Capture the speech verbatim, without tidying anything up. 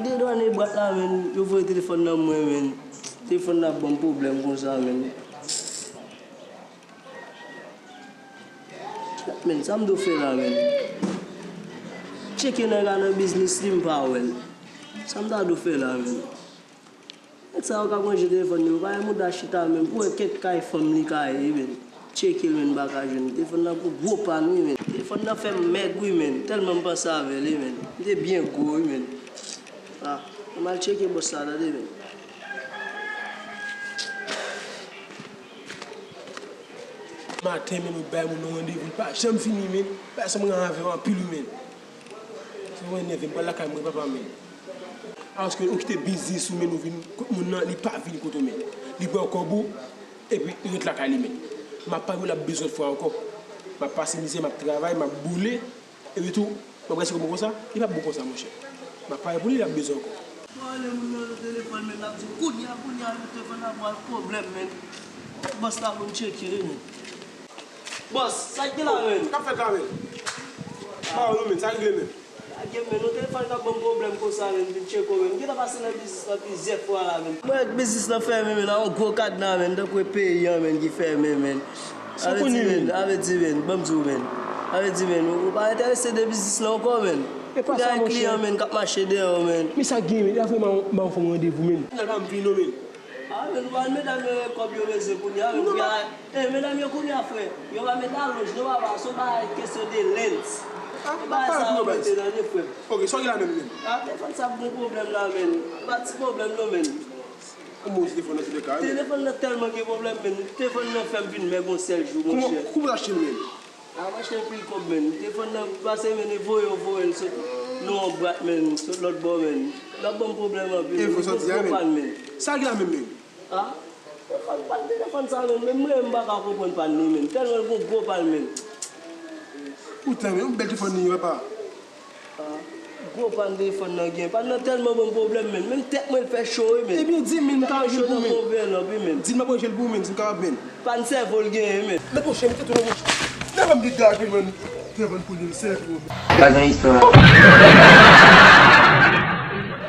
Dedwane bwat la, men, yo voye telefòn nan mwen, men. Telefòn nan ap ban m pwoblèm konsa, men. Men, sa m dwe fè la, men? Tcheke nèg la nan biznis li, m pa wè l. Sa m ta dwe fè la, men? Nèg sa yo k ap ranje telefòn yo, pa gen mouda chita, men. Pou wè kèk kay fanm li ka ye, men. Tcheke l, men, m pa ka jwenn. Telefòn nan pou gwo pàn, wi, men. Telefòn nan fè m mèg, wi, men. Tèlman m panse avè l, wi, men. M te byen gwo, wi, men. Ah, m al tcheke bòs la, tande, men. Maten, men, nou bay moun yon randevou, li pa janm vini, men. Bagay sa mwen ann avè w anpil, wi, men. Sa mwen nève, m pral lakay mwen, papa, men. Paske ou kite biznis ou, men, ou vin kot moun nan, li pa vin kote w, men. Li pran kòb ou, epi li ret lakay li, men. M ap pare pou l ap bezwen fwa ankò. M ap pase mizè, m ap travay, m ap boule. Epi tou, mwen prèske bon konsa, li p ap bon konsa, monchè. M ap pare pou li, l ap bezwen ankò. Mwen rele moun nan nan telefòn, men l ap di, kounye a, kounye a, nou telefòn nan pral pwoblèm, men. Bòs la pou m tcheke, men. Bòs, sa k gen la, men? Sa k ap fèt la, men? Ba ou non, men, sa regle, men. Sa k gen, men, nou telefòn k ap ban m pwoblèm konsa, men, vin tcheke w, men. M gentan pase nan biznis lan plizyè fwa la, men. Mwen wè biznis lan fèmen, men, nan yon gwo kadna, men, tankou e peyi an, men, ki fèmen, men. Sa w konnen, men? Avèti, men, avèti, men, ban m di w, men. Avèti, men, ou pa enterese de biznis lan ankò, men. E pa sa, monchè. Kounye a e kliyan, men, k ap mache dèyè w, men. Men sa gen, men, la vrèman, m ba w fè yon randevou, men. Kounye a pa m vini non, men. Ah, men, nou pa wè medam yo, kòb yo bezwen kounye a, men. Non, kounye a, eh, medam yo kounye a, frè. Yo pa met alonj, non, papa, se yon bagay kesyon de lens. Ah, se bagay sa yo mete nan li, frè. Ok, sa w gen la menm, men? Ah, telefòn sa ap gen pwoblèm la, men. Pa ti pwoblèm, non, men. Ou bon, telefòn nan, se de ka, men. Telefòn nan tèlman gen pwoblèm, men. Telefòn nan fè m vin mèg yon sèl jou, monchè. Kòman, kòman w achte l, men? A, m achte l pil kòb, men. Telefòn nan pase, men, e voye yo voye l sot nan yon bwat, men, sot lòt bò, men. L ap ban m pwoblèm anpil, men. Li gon gwo pàn, men. Sa gen la menm, men? A? Telefòn, pàn telefòn sa, men. Menm mwen, m pa ka konprann pàn li, men. Tèlman l gon gwo pàn, men. Poutan, men, yon bèl telefòn li ye, papa. Ah, gwo pàn telefòn nan gen. Pàn nan tèlman ban m pwoblèm, men. Menm tèt mwen fè cho, wi, men. Ebyen, di m, men, m ka ranje l pou ou, men. Tèt mwen cho nan konvènan, wi, men. Di m, m ap ranje l pou ou, men. Di m kapab, men. Pàn sèvo l genyen, men. Nan pochè, m te tounen pochè. Nan ban m degaje, men. Telefòn pou li, sèvo, men. Gade yon istwa.